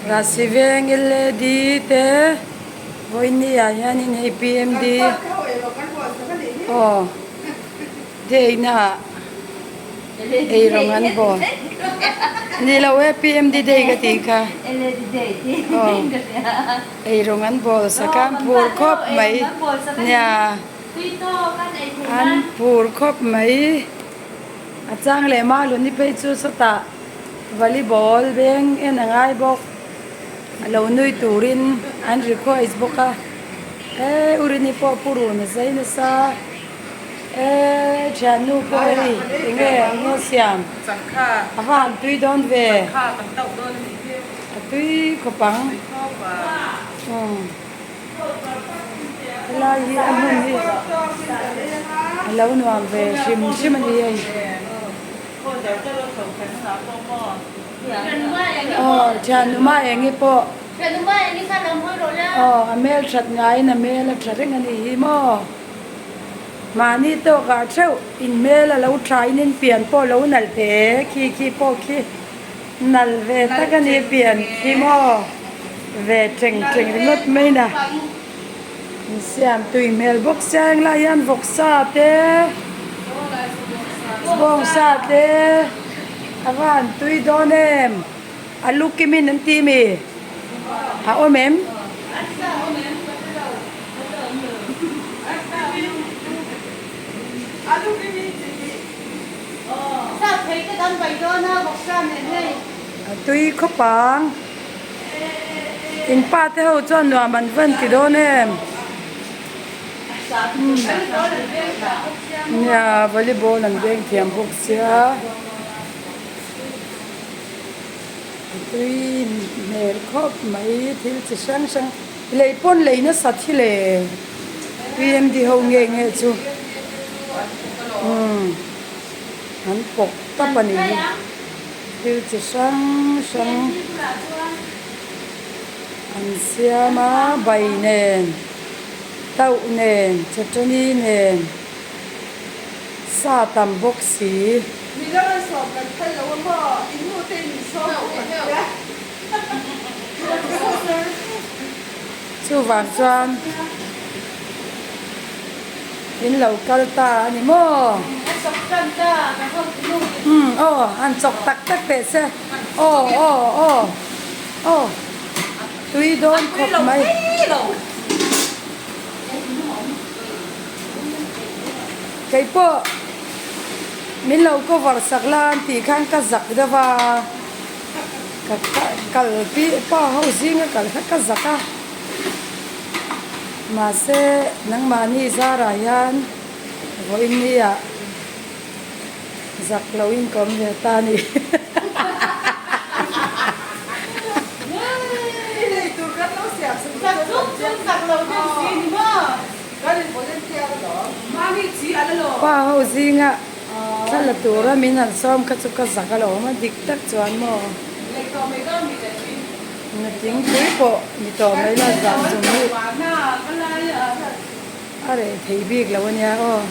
Rahsi veng LAD te vawiin ah hianin hei PMD aw day na ah eirawng an bawl ni lo e PMD day ka tih kha aw eirawng an bawl sak a an phur khawp mai nia an phur khawp mai a chang leh mahlun hi phei chu sawtah volleyball veng en a ngai bawk a lo nui turin an request bawk a he urini pawh pu run a zai nasa. Eee thiannu pawh hei enge enge siam a va han tui dawn ve a tui khawp ang umm helai hi a hmun hi a lo nuam ve hrim hrim a ni hei aw thiannu mah eng hi pawh aw a hmel that ngaiin a hmel a tha reng a ni hi maw. Mahni tawkah theuh in hmel a lo tha in in pian pawh lo nalh ve khi khi pawh khi nalh ve tak a ni pian khi maw ve teng teng ringawt mai na in siam tui hmel bawk sia henglai hian vawksa te bawngsa te a va han tui dawn em a lu kimin an ti mi a awm em. A tui khawp ang. In pa te ho chuan nuam an van ti dawn em. Nia volleyball an veng thiam bawk sia. A tui hmel khawp mai thil chi hrang hrang. Lei pawn lei nasa thi le PMD ho nge nge chu umm an pawk tap a ni hi thil chi hrang hrang an siam a bai nen tauh nen chutney nen sa tam bawk si. Chuvang chuan in lo kal ta a ni maw? Umm aw han chawk tak tak teh se aw aw aw aw tui dawn khawp mai. Keipawh min lo cover sak la an tih khan ka zak deuh a. Ka kal pi pa ho zinga kal kha ka zak a mahse nangmahni zarah hian vawiin nia zak lo in ka awm ve ta a ni. Pa ho zinga. Thla la tura min han sawm kha chu ka zak a lo awm a, dik tak chuan maw nutling pui pawh ni tawh mai la zah zum hi a reh thei bik lo a nia aw.